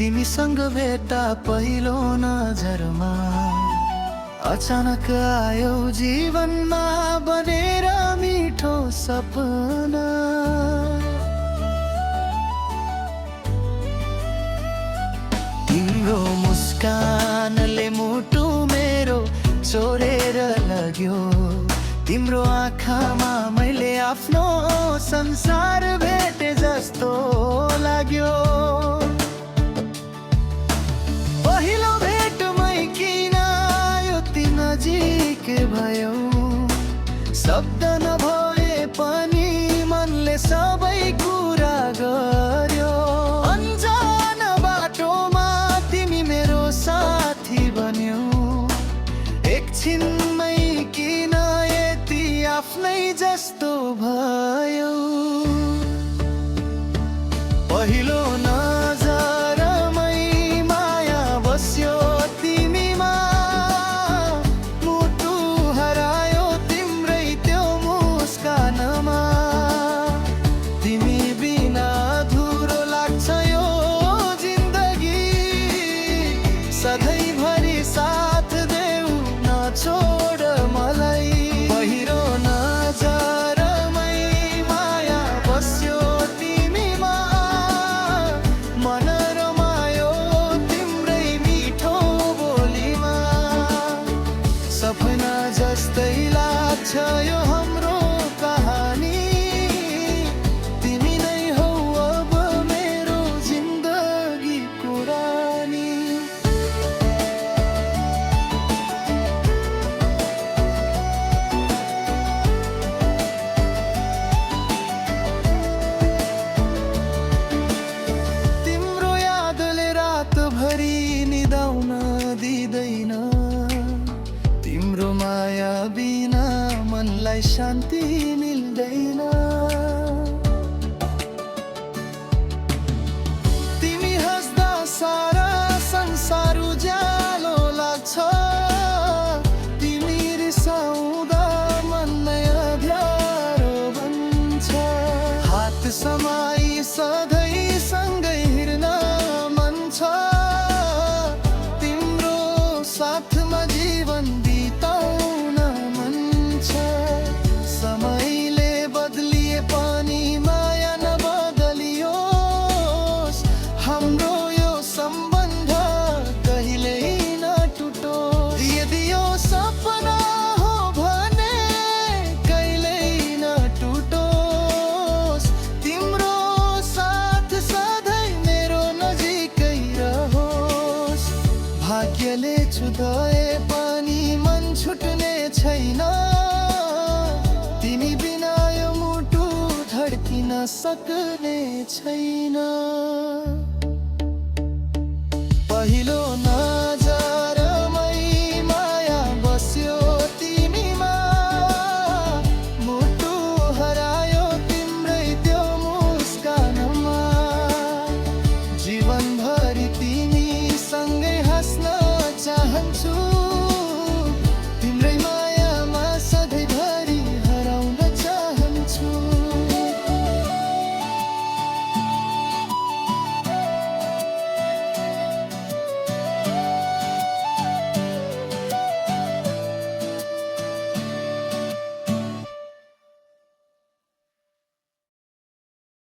तिमीसँग भेट्दा पहिलो नजरमा अचानक आयो जीवनमा बनेर मिठो सपना। तिम्रो मुस्कानले मुटु मेरो चोरेर लग्यो। तिम्रो आँखामा मैले आफ्नो संसार भेटे जस्तो लाग्यो। पहिलो भेटमै किन यति नजिक भयो, शब्द नभए पनि मनले सबै कुरा गर्यो। अनजान बाटोमा तिमी मेरो साथी बन्यौ, एकछिनमै किन यति आफ्नै जस्तो भयो। पहिलो नजरमै माया बस्यो तिमीमा, मुटु हरायो तिम्रै त्यो मुस्कानमा। तिमी बिना अधुरो लाग्छ यो जिन्दगी, सधैँभरि साथ देऊ नछोड मलाई। पहिलो नजरमै माया बस्यो तिमीमा, मन रमायो तिम्रै मिठो बोलीमा। सपना जस्तै लाग्छ यो हाम्रो कहानी, तिमी नै हौ अब मेरो जिन्दगीको रानी। तिम्रो यादले रातभरि निदाउन दिँदैन, तिम्रो माया बिना मनलाई शान्ति मिल्दैन। तिमी हँस्दा सारा संसार उज्यालो लाग्छ, तिमी रिसाउँदा मन नै अँध्यारो बन्छ। हात समाई सधैँ सँगै हिँड्न मन छ, तिम्रो साथमा जीवन बिताउन मन छ। समयले बदलिए पनि माया नबदलियोस्, हाम्रो यो सम्बन्ध कहिल्यै नटुटोस्। यदि यो सपना हो भने कहिल्यै नटुटोस्, तिम्रो साथ सधैँ मेरो नजिकै रहोस्। भाग्यले छुँदै पनि मन छुट्ने छैन, तिमी बिना यो मुटु धड्किन सक्ने छैन। पहिलो